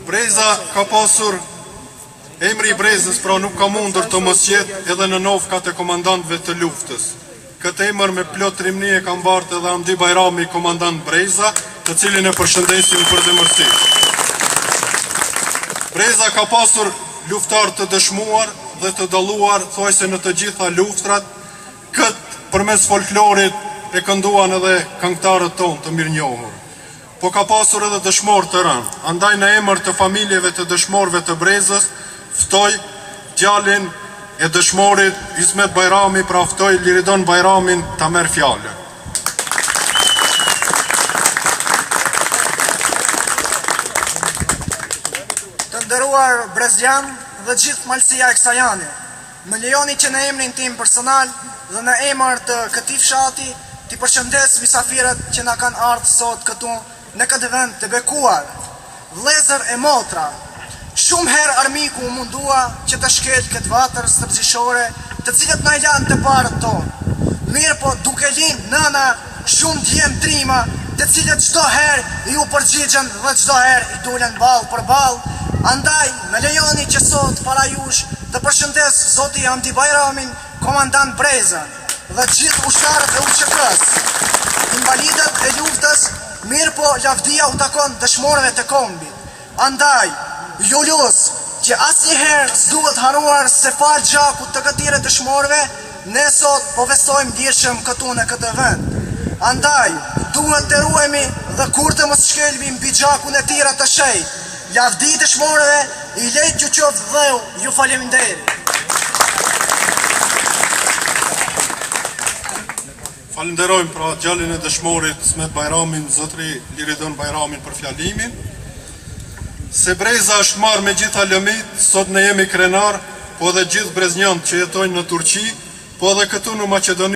Breza ka pasur Emri i Brezës pra nuk ka mundur të mos jetë edhe në nofkat e komandantëve të luftës. Këtë emër me plot trimni e ka mbartë edhe Hamdi Bajrami, komandant Breza, të cilin e përshëndesim përzemërsisht. Breza ka pasur luftëtarë të dëshmuar dhe të dalluar thuajse në të gjitha luftrat, këtë përmes folklorit e kënduan edhe këngëtarët tonë të mirënjohur. Po ka pasur edhe dëshmorë të rënë, andaj në emër të familjeve të dëshmorëve të Brezës, ftoj djalin e dëshmorit Ismet Bajrami, pra ftoj Liridon Bajramin ta merr fjalën. Të nderuar brezjanë dhe gjithë malësia e kësaj ane, Më lejoni që në emrin tim personal dhe në emër të këtij fshati t'i përshëndes mysafirët që na kanë ardhë sot këtu në këtë vend të bekuar. Vëllezër e motra, shumë herë armiku u mundua që të shkelë këtë vatër stërgjyshore të cilët na i lanë të parët tonë. Mirëpo duke lind nëna shumë djem trima të cilët çdo herë iu përgjigjën dhe çdo herë i dulën ballë për ballë, andaj më lejoni që sot para jush të përshëndes zoti Hamdi Bajramin, komandant Brezën dhe gjithë ushtarët e UÇK-së, invalidët e luftës, mirëpo lavdia u takon dëshmorëve të kombit. Andaj, ju lus që asnjëherë s'duhet harruar se falë gjakut të këtyre dëshmorëve, ne sot po festojmë lirshëm këtu në këtë vend. Andaj, duhet të ruhemi dhe kurrë të mos shkelmi mbi gjakun e tyre të shenjtë. Lavdi dëshmorëve, i lehtë ju qoftë dheu, ju faleminderit. Falënderojmë pra djalin e dëshmorit Ismet Bajramin, zotri Liridon Bajramin për fjalimin. Se Breza është marrë me gjitha lëmitë, sot ne jemi krenar, po edhe gjithë breznjanët që jetojnë në Turqi, po edhe këtu në Maqedoni.